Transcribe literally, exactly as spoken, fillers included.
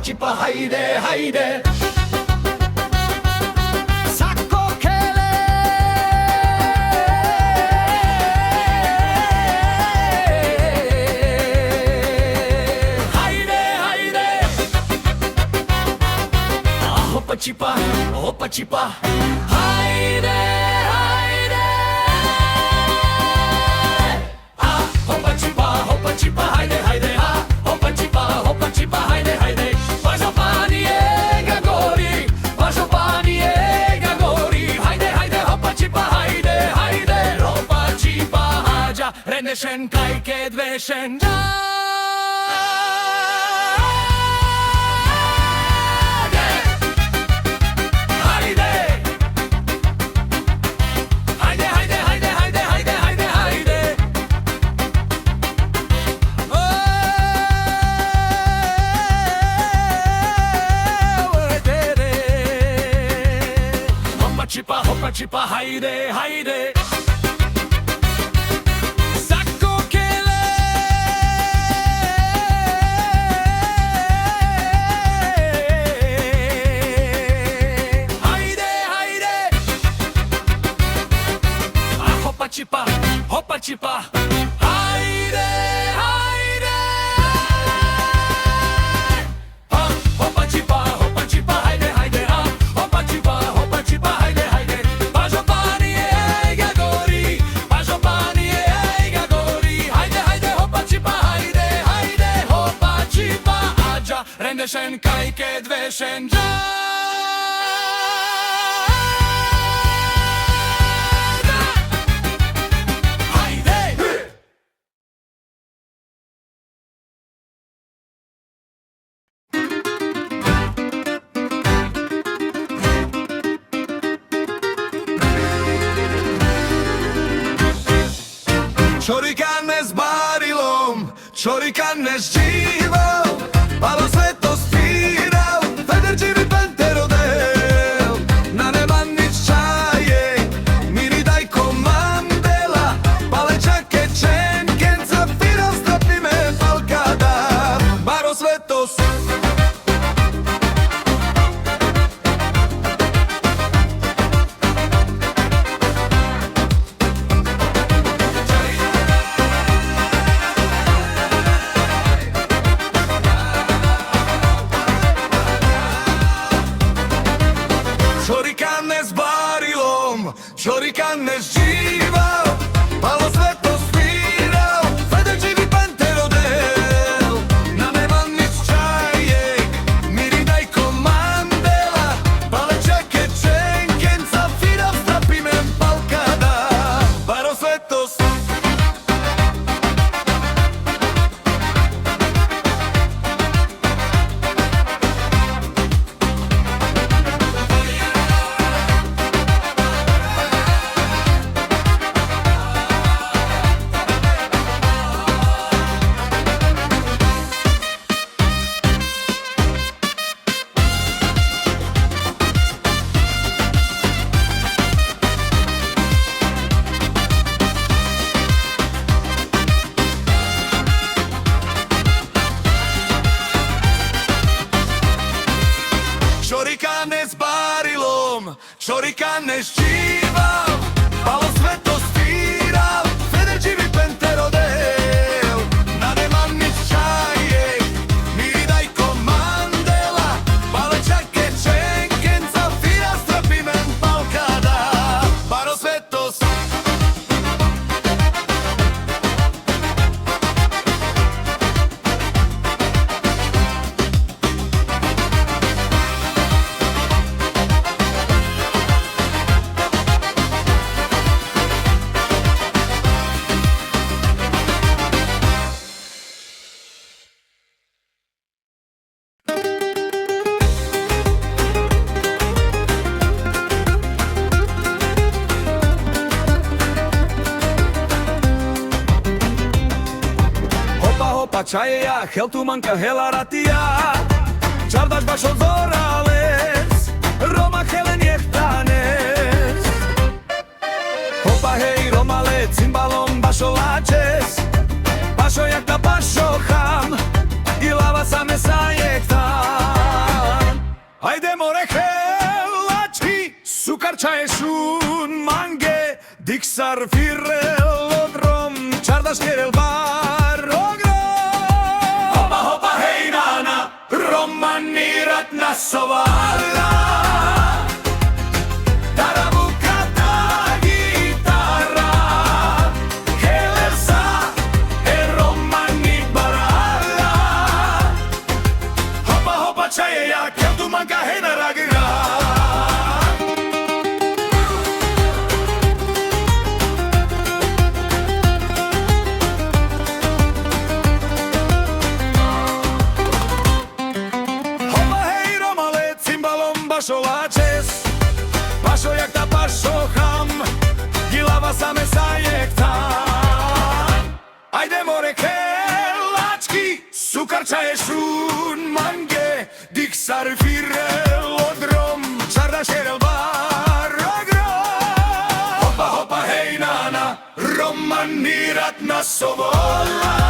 Čipa, hajde, hajde. Sako kele. Hajde, hajde. A hopa čipa, hopa čipa. Hajde, hajde. A hopa čipa, hopa čipa, hajde, hajde, a hopa čipa, hopa čipa, hajde, hajde. Bažo pani ega gori, bažo pani ega gori, hajde, hajde, hopa čipa, hajde, hajde, hopa čipa, adža, rende šen kaj ke dve šen dža. Hajde. Hajde, hajde, hajde. O, e, de, de. Hopa čipa, hopa čipa, hajde, hajde. Sako kele. Hajde, hajde. A hopa čipa, hopa čipa. Hajde, hajde. A hopa čipa, hopa čipa, hajde, hajde. A hopa čipa, hopa čipa, hajde, hajde. Bažo pani ega gori, bažo pani ega gori. Hajde, hajde, hopa čipa, hajde, hajde, hopa čipa, adža. Rende šen kaj ke dve šen dža. Hajde. Čorikan es barilom, čorikan es džival, palo sveto spirav, feder dživi pen te rodel. Nane man nič čajek, miri daj ko mandela, pale čake čenkenca, firav strapimen pal kadar. Baro sveto s- Čorikan es barilom, čorikan es džival, palo sveto spirav, feder dživi pen te rodel. Nane man nič čajek, miri daj ko mandela, pale čake čenkenca, firav strapimen pal kadar. Baro sveto s- Čorikan es barilom, čorikan es džival, palo sveto spirav, feder dživi pen te rodel. Nane man nič čajek, miri daj ko mandela, pale čake čenkenca, firav strapimen pal kadar. Baro sveto s- Hopa, hopa, čajeja, hel tumanka, hela ratija, čardaš bašo zorales, Roma helen jekh tanes. Hopa hej, Romale, cimbalom bašo lačes, pašo jakta, pašo ham, i lava sa me sa jekh ta. Ajde more khel lački, sukar čhaje šun mange, diksar firel o drom, čardaš kerel baro grom. Hopa, hopa, hej nana, romani rat na sovala. Tarabuka, tagitara, khelesa e romani barala. Hopa, hopa, čhajeja, khel tu manga hej na rag rag. Hopa hej romale, cimbalom bašo lačes, bašo jakta, bašo ham, gilava sa me sa jekh than. Ajde more khel lački, sukar čhaje šun mange, diksar firel o drom, čardaš kerel baro grom. Hopa, hopa, hej nana, romani rat na sovala.